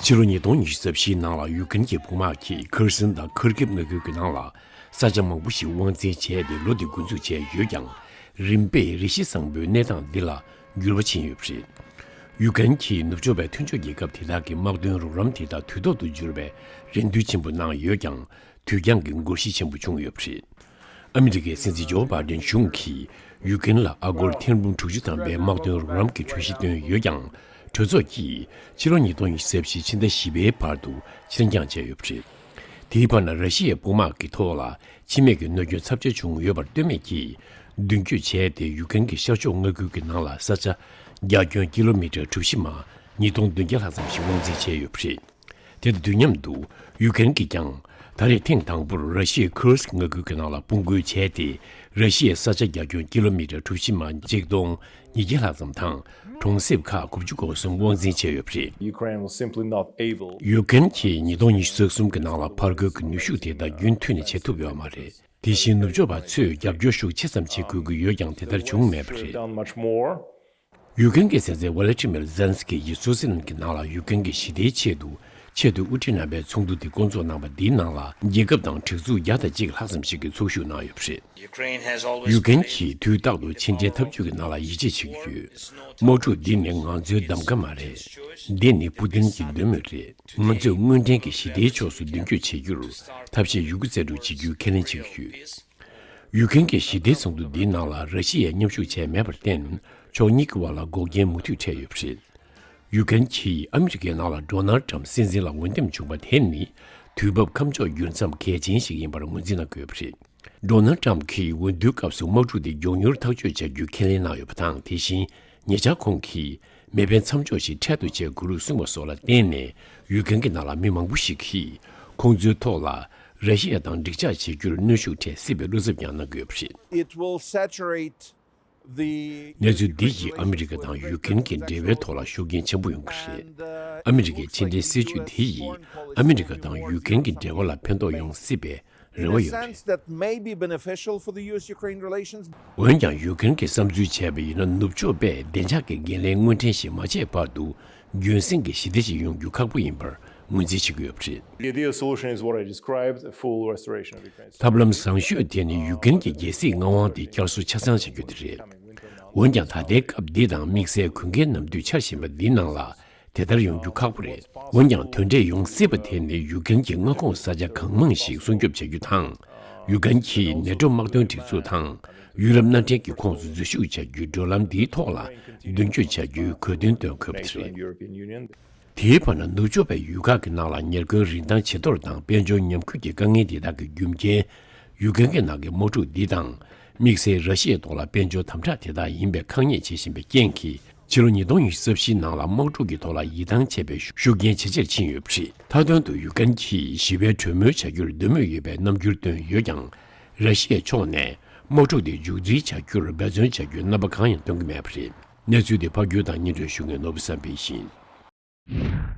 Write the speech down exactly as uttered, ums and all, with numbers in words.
ཕྱི་ལོ་ཉིས་སྟོང་ཉི་ཤུ་རྩ་བཞིའི་ནང་ལ་ཡུ་ཀེན་གྱི་དཔུང་དམག་གིས་ཁར་སན་དང་ཁར་ཀིབ་མངའ་ཁུལ་གྱི་ནང་ལ་ས་ཆ་མང་པོ་ཞིག་དབང་འཛིན་བྱས་ཏེ་ལོ་འདི་འགོ་འཛུགས་བྱས་ཡོད་ཀྱང་། རིམ་པས་རི་ཤི་བཟང་པོའི་གནས་སྟངས་འདི་ལ་འགྱུར་བ་ཕྱིན་ཡོད་པ་རེད། ཡུ་ཀེན་གྱིས་ནུབ་ཕྱོགས་པའི་མཐུན་ཕྱོགས་རྒྱལ་ཁབ་དེ་དག་གི་དམག་དོན་རོགས་རམ་དེ་དག་དུས་ཐོག་ཏུ་འབྱོར་བའི་རེ་འདུན་ཆེན་པོ་གནང་ཡོད་ཀྱང་། དུས་འགྱངས་ཀྱི་འགོག་གཞི་ཆེན་པོ་བྱུང་ཡོད་པ་རེད། ཨ་མི་རི་ཀའི་སྲིད་འཛིན་ཇོ་བྷའི་ཌེན་གཞུང་གིས་ཡུ་ཀེན་ལ་ཨ་སྒོར་ཐེར་འབུམ་དྲུག་ཅུ་ཐམ་པའི་དམག་དོན་རོགས་རམ་གྱི་གྲོས་གཞི་བཏོན་ཡོད་ཀྱང་། གྲོས་ཚོགས་ཀྱིས་ཕྱི་ལོ་ཉིས་སྟོང་ཉི་ཤུ་རྩ་བཞི་ཕྱི་ཟླ་བཞི་པའི་བར་དུ་ཕྱིར་འགྱངས་བྱས་ཡོད་པ་རེད། དེའི་བར་ན་ར་ཤི་ཡའི་དཔུང་དམག་གི་ཐོག་ལ་འཆི་རྨས་ཀྱི་གནོད་སྐྱོན་ཚབས་ཆེ་བྱུང་ཡོད་པར་ལྟོས་མེད་ཀྱིས། མདུན་སྐྱོད་བྱས་ཏེ་ཡུ་ཀེན་གྱི་ཤར་ཕྱོགས་མངའ་ཁུལ་གྱི་ནང་ལ་ས་ཆ་རྒྱ་ཁྱོན་ཀི་ལོ་མི་ཊར་གྲུ་བཞི་མ་ཉིས་སྟོང་བདུན་བརྒྱ་ལྷག་ཙམ་ཞིག་དབང་འཛིན་བྱས་ཡོད་པ་རེད། དེ་དང་དུས་མཉམ་དུ་ཡུ་ཀེན་གྱིས་ཀྱང་ད་རེས་ཐེངས་དང་པོར་ར་ཤི་ཡའི་ཁུར་སི་མངའ་ཁུལ་གྱི་ནང་ལ་དཔུང་རྒོལ་བྱས་ཏེ། ར་ཤི་ཡའི་ས་ཆ་རྒྱ་ཁྱོན་ཀི་ལོ་མི་ཊར་གྲུ་བཞི་མ་ཆིག་སྟོང་ཉིས་བརྒྱ་ལྷག་ཙམ་དང་གྲོང་གསེབ་ཁག་དགུ་བཅུ་གོ་གསུམ་དབང་འཛིན་བྱས་ཡོད་པ་རེད། Ukraine was simply not able. ཡུ་ཀེན་གྱིས་ཉིས་སྟོང་ཉི་ཤུ་རྩ་གསུམ་གྱི་ནང་ལ་ཕར་རྒོལ་གྱི་ནུས་ཤུགས་དེ་དག་རྒྱུན་མཐུད་ནས་བྱེད་ཐུབ་ཡོད་མ་རེད། དེ་བཞིན་ནུབ་ཕྱོགས་པ་ཚོས་རྒྱབ་སྐྱོར་ཤུགས་ཆེ་ཙམ་བྱེད་དགོས་ཀྱི་ཡོད་ཀྱང་དེ་ལྟར་བྱུང་མེད་པ་རེད། Done much more. ཡུ་ཀེན་གྱི་སྲིད་འཛིན་ཝ་ལ་ཏི་མིར་ཛེ་ལན་སི་ཀི་ཡིས་སུའུ་ཙི་ལན་གྱི་ནང་ལ་ཡུ་ཀེན་གྱི་ཞི་བདེའི་ཆེད་དུ་ཆེས་མཐོའི་དབུ་ཁྲིད་རྣམ་པའི་ཚོགས་འདུ་དེ་བསྐོང་ཚོགས་གནང་བ་འདིའི་ནང་ལ་རྒྱལ་ཁབ་དང་སྒྲིག་འཛུགས་བརྒྱ་དང་གཅིག་ལྷག་ཙམ་ཞིག་གིས་ཚོགས་ཞུགས་གནང་ཡོད་པ་རེད། Ukraine has always ཡུ་ཀེན་གྱིས་དུས་རྟག་ཏུ་ཕྱི་འབྲེལ་འཐབ་ཇུས་ཀྱི་ནང་ལ་ཡིད་ཆེས་བྱེད་ཀྱི་ཡོད། དམག་འཁྲུག་འདི་ནི་ང་ཚོའི་གདམ་ག་མ་རེད། འདི་ནི་པུ་ཏིན་གྱི་འདོད་མོས་རེད། ང་ཚོས་དངོས་འབྲེལ་གྱི་ཞི་བདེའི་ཕྱོགས་སུ་མདུན་སྐྱོད་བྱེད་རྒྱུར་ཐབས་ཤེས་ཡོད་རྒུ་རྩལ་སྤྲུགས་བྱེད་རྒྱུའི་ཁས་ལེན་བྱེད་ཀྱི་ཡོད། ཡུ་ཀེན་གྱི་ཞི་བདེའི་ཚོགས་འདུ་འདིའི་ནང་ལ་ར་ཤི་ཡས་མཉམ་ཞུགས་བྱས་མེད་པར་བརྟེན། ཕྱོགས་གཉིས་ཀྱི་བར་ལ་འགོག་རྐྱེན་མུ་མཐུད་འཕྲད་ཡོད་པ་རེད། ཡུ་ཀེན་གྱིས་ཨ་མི་རི་ཀའི་ནང་ལ་ཌོ་ནལ་ཏྲམ་སྲིད་འཛིན་ལ་འོས་འདེམས་བྱུང་བ་དེ་ནི་དུས་བབ་ཁ་ཕྱོགས་འགྱུར་མཚམས་གལ་ཆེན་ཞིག་ཡིན་པར་ངོས་འཛིན་གནང་དགོས་པ་རེད། ཌོ་ནལ་ཏྲམ་གྱིས་འོས་བསྡུའི་སྐབས་སུ་དམག་འཁྲུག་དེ་མགྱོགས་མྱུར་ཐག་གཅོད་བྱ་རྒྱུའི་ཁས་ལེན་གནང་ཡོད་པ་དང་། དེ་བཞིན་ཉེ་ཆར་ཁོང་གིས་མེ་འཕེན་མཚམས་འཇོག་ཞིག་འཕྲལ་དུ་བྱེད་དགོས་ལུགས་གསུངས་པ་སོགས་ལ་བརྟེན་ནས་ཡུ་ཀེན་གྱི་ནང་ལ་མི་མང་པོ་ཞིག་གིས་ཁོང་ཚོའི་ཐོག་ལ་ར་ཤི་ཡ་དང་འགྲིག་འཇགས་བྱེད་རྒྱུར་གནོན་ཤུགས་འཕྲད་སྲིད་པའི་བློ་འཚབ་ཀྱང་གནང་གི་ཡོད་པ་རེད། It will saturate the གནས་ཚུལ་འདི་ཡིས་ཨ་མི་རི་ཀ་དང་ཡུ་ཀེན་གྱི་འབྲེལ་བའི་ཐོག་ལ་ཤུགས་རྐྱེན་ཆེན་པོ་ཡོང་གི་རེད། ཨ་མི་རི་ཀའི་ཕྱི་འབྲེལ་སྲིད་ཇུས་འདི་ཡིས་ཨ་མི་རི་ཀ་དང་ཡུ་ཀེན་གྱི་འབྲེལ་བ་ལ་ཕན་ཐོགས་ཡོང་སྲིད་པའི་རེ་བ་ཡོད་རེད། འོན་ཀྱང་ཡུ་ཀེན་གྱིས་བསམ་ཚུལ་བྱས་པ་ཡིན་ན། ནུབ་ཕྱོགས་པས་བདེ་འཇགས་ཀྱི་འགན་ལེན་དངོས་འབྲེལ་ཞིག་མ་བྱས་བར་དུ་རྒྱུན་སྲིང་གི་ཞི་བདེ་ཞིག་ཡོང་རྒྱུ་ཁག་པོ་ཡིན་པར་ངོས་འཛིན་བྱེད་ཀྱི་ཡོད་པ་རེད། The ideal solution is what I described, a full restoration of Ukraine's ཐབས་ལམ་བཟང་ཤོས་དེ་ནི་ཡུ་ཀེན་གྱི་རྒྱལ་སྲིད་མངའ་དབང་དེ་བསྐྱར་གསོ་ཆ་ཚང་བྱ་རྒྱུ་དེ་རེད། འོན་ཀྱང་ད་ལྟའི་སྐབས་འདི་དང་དམིགས་བསལ་དགུན་ཁའི་ནམ་དུས་འཆར་བཞིན་པ་འདིའི་ནང་ལ། དེ་ལྟར་ཡོང་རྒྱུ་ཁག་པོ་རེད། འོན་ཀྱང་དོན་འབྲས་ཡོང་སྲིད་པ་དེ་ནི་ཡུ་ཀེན་གྱི་མངའ་ཁོངས་ས་ཆ་གང་མང་ཞིག་སྲུང་སྐྱོབ་བྱ་རྒྱུ་དང་། ཡུ་ཀེན་གྱིས་ནེ་ཊོ་དམག་དོན་སྒྲིག་འཛུགས་དང་ཡུ་རོབ་མནའ་འབྲེལ་གྱི་ཁོངས་སུ་འཛུལ་ཞུགས་བྱ་རྒྱུའི་བགྲོད་ལམ་འདིའི་ཐོག་ལ་མདུན་སྐྱོད་བྱ་རྒྱུའི་དགོས་འདུན་བཏོན་དགོས་པ་དེ་རེད། དེའི་བར་ན་ནུབ་ཕྱོགས་པས་ཡུལ་ཁག་གི་ནང་ལ་ཉེར་མཁོའི་རིན་ཐང་ཇེ་མཐོར་དང་དཔལ་འབྱོར་ཉམས་རྒུད་ཀྱི་དཀའ་ངལ་འདི་དག་གི་རྒྱུ་རྐྱེན། ཡུ་ཀེན་གྱི་ནང་གི་དམག་འཁྲུག་འདི་དང་། དམིགས་བསལ་ར་ཤི་ཡའི་ཐོག་ལ་དཔལ་འབྱོར་དམ་དྲག་དེ་དག་ཡིན་པའི་ཁག་ཉེས་བྱེད་བཞིན་པའི་རྐྱེན་གྱིས། ཕྱི་ལོ་ཉིས་སྟོང་ཉི་ཤུ་རྩ་བཞིའི་ནང་ལ་དམག་འཁྲུག་གི་ཐོག་ལ་ཡིད་ཐང་ཆད་པའི་ཤུགས་རྐྱེན་ཇེ་ཆེར་ཕྱིན་ཡོད་པ་རེད། མཐའ་དོན་དུ་ཡུ་ཀེན་གྱིས་ཞི་བའི་གྲོས་མོལ་བྱ་རྒྱུར་འདོད་མོས་ཡོད་པའི་རྣམ་འགྱུར་བཏོན་ཡོད་ཀྱང་། ར་ཤི་ཡའི་ཕྱོགས་ནས་དམག་འཁྲུག་དེ་མཇུག་སྒྲིལ་བྱ་རྒྱུར་འབད་བརྩོན་བྱ་རྒྱུའི་རྣམ་པ་གང་ཡང་སྟོན་གྱི་མེད་པ་རེད། གནས་ཚུལ་དེ་ཕབ་སྒྱུར་དང་སྙན་སྒྲོན་ཞུ་མཁན་ནོར་བུ་བསམ་འཕེལ་ཡིན།